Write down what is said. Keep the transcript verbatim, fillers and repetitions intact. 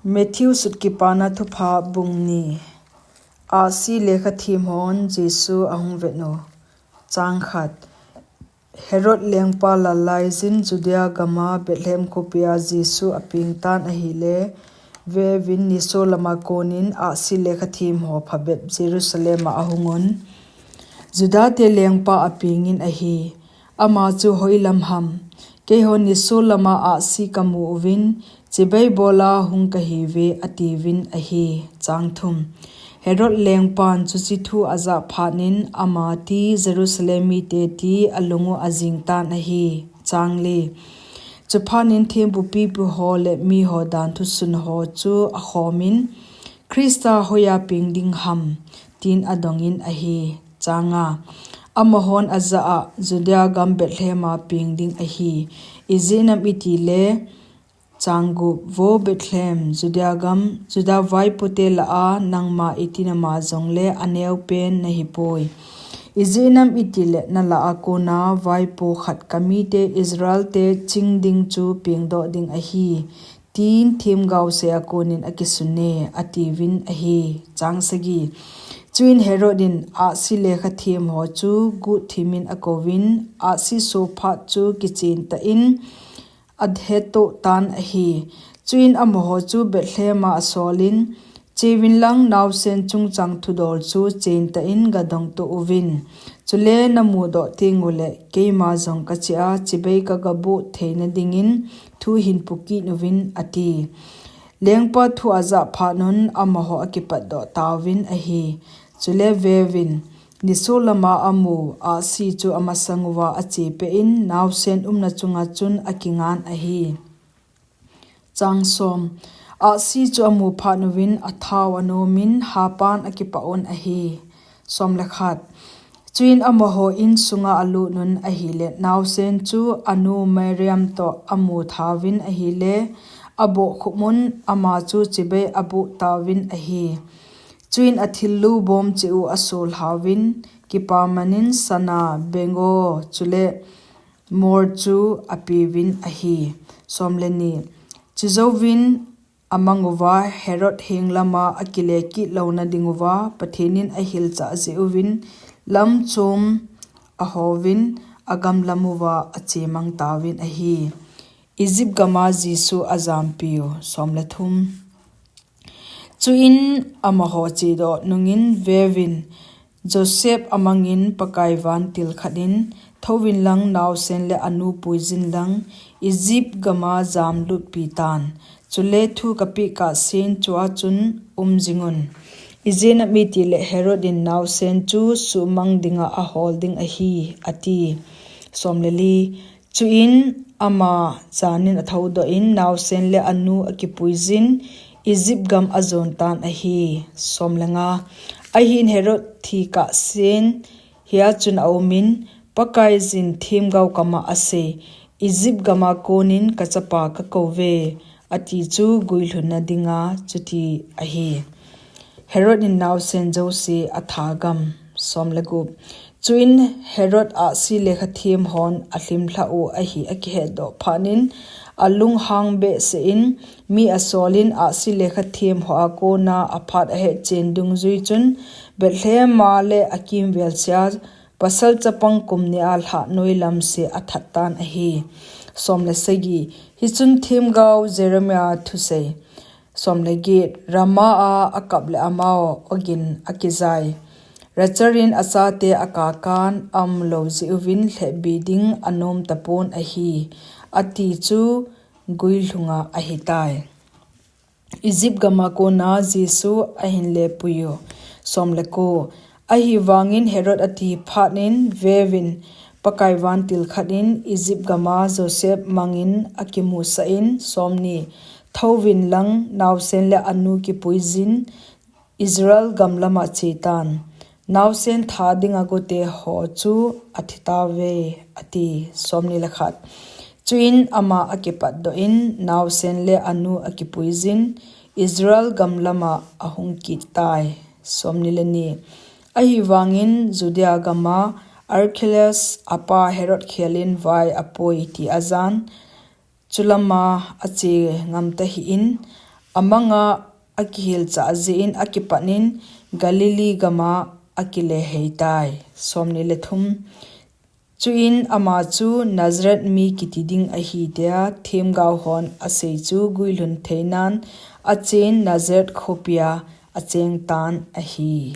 Matthew sut kipana thupha bung ni. Ahsi lekha thiem hon Jesu ahung vet u. Chang khat. Herod lengpa lallai jin Judea gama Bethlehem khopia Jesu apeng tan ahile, vevin niso lama konin ahsi lekha thiem ho phabep Jerusalem a ahung un. Judate lengpa apengin ahi. Ama chu hoilam ham? Keihon niso lama ahsi kamu uvin, chibai bola hung kahiuve, atiuvin ahi. Chang thum. Herod lengpan chuche thu ajah phatnin ama ti Jerusalem mite ti alungu ajing tan ahi. Chang li. Chuphatnin thempu pipu ho le miho danthu sun ho chu akhomin, Christa hoiya peng ding ham, tin adongin ahi. Chang nga. Amahon ajah a, Judea gam Bethlehem a peng ding ahi. Ijeh inem itile, chang gup, Vo Bethlehem, Judea gam, Juda vaipote lah a nangma iti nama jongle aneopen nahipoi. Ijeh inem itile nalah a kona vaipo khat kamite Israelte ching ding chu pengdoh ding ahi, tin themgao sei a konin akisun e, atiuvin ahi. Chang sagi. Chuin Herod in ahsi lekha thiem ho chu guhthiem in akouvin, ahsi so phat chu kichen tah in ahettoh tan ahi. Chuin amaho chu Bethlehem a asolin, Cheuvin lang naosen chungchang thudol chu chen tah in gadong to uvin. Chule namudoh teng ule, keima jong kache a, chibai kagaboh theina dingin thu hin pukit uvin, ati. Lengpa thu ajah phatnun amaho akipatdoh tauvin ahi. Chule vevin, niso lama amu ahsi chu amasang uva achepeh in, naosen umna chunga chun akingan ahi. Chang som. Ahsi chu amu phat uvin athao anomin hapan akipah un ahi. Som le khat. Chuin amaho insunga alut un ahile, naosen chu anu Mariam toh amu thauvin ahile, abohkhup un ama chu chibai aboh tauvin ahi. Chuin athil lu bom cheh u asolhauvin, kipaman in sana, bengo, chule mor chu apeuvin ahi. Som le ni. Chujouvin amang uva Herod heng lama akile kit louna ding uva Pathen in ahilchah jeh uvin lam chom ahouvin agam lam uva achemang tauvin ahi. Egypt gama Jesu ajampiu. Som le thum. Chuin amaho chedoh nungin vevin, Joseph amangin Pakai vantil khat in, Thouvin lang naosen le anu puijin lang, Egypt gama jamlutpi tan. Chule thu kapeh kahsen chua chun um jingun. Ijeh inem itile Herod in naosen chu sumang dinga ahol ding ahi, ati. Som le li. Chuin ama janin athoudoh in naosen le anu akipuijin Egypt gam ajon tan ahi. Som le nga. Ahin Herod thi kahsen hia chun aumin, Pakaiyin themgao kama asei, Egypt gama konin kachapa kakouve, ati chu guilhunna dinga chuti ahi. Herod in naosen jouse athagam. Som le gup. Chuin Herod ahsi lekha thiem hon alhimlhah u ahi akihetdoh phatnin, alunghang behseh in, mi asolin ahsi lekha thiem hoa kona aphat ahetchen dungjui chun, Bethlehem a le akimvel sea pasal chapang kum nia lhah noilam se athat tan ahi. Som le sagi. Hichun themgao Jeremiah thusei. Som le get. Rama a akap le amao ogin akijai. Rachel in achate akakan aumlou jeh uvin lhepbi ding anom tapon ahi, ati chu guilhunga ahitai. Egypt gama kona Jesu ahin lepuiu. Som le ko. Ahivangin Herod ati phatnin vevin, Pakai vantil khat in Egypt gama Joseph mangin akimusah in, som ni. Thouvin lang naosen le anu kipuijin Israel gam lama chetan. Naosen tha dinga gote ho chu athitauve, ati. Som ni le khat. Chuin ama akipatdoh in naosen le anu akipuijin Israel gam lama ahung kit tai. Som ni le ni. Ahivangin Judea gama Archelaus apa Herod khelin vai apoi ti ajan, chulama ache ngam tahih in, amanga akihilchah jeh-in akipatnin Galilee gama akileheitai. Chuin ama chu Nazareth mi kiti ding ahi, tia themgaohon asei chu guilhun theinan achen Nazareth khopia achengtan ahi.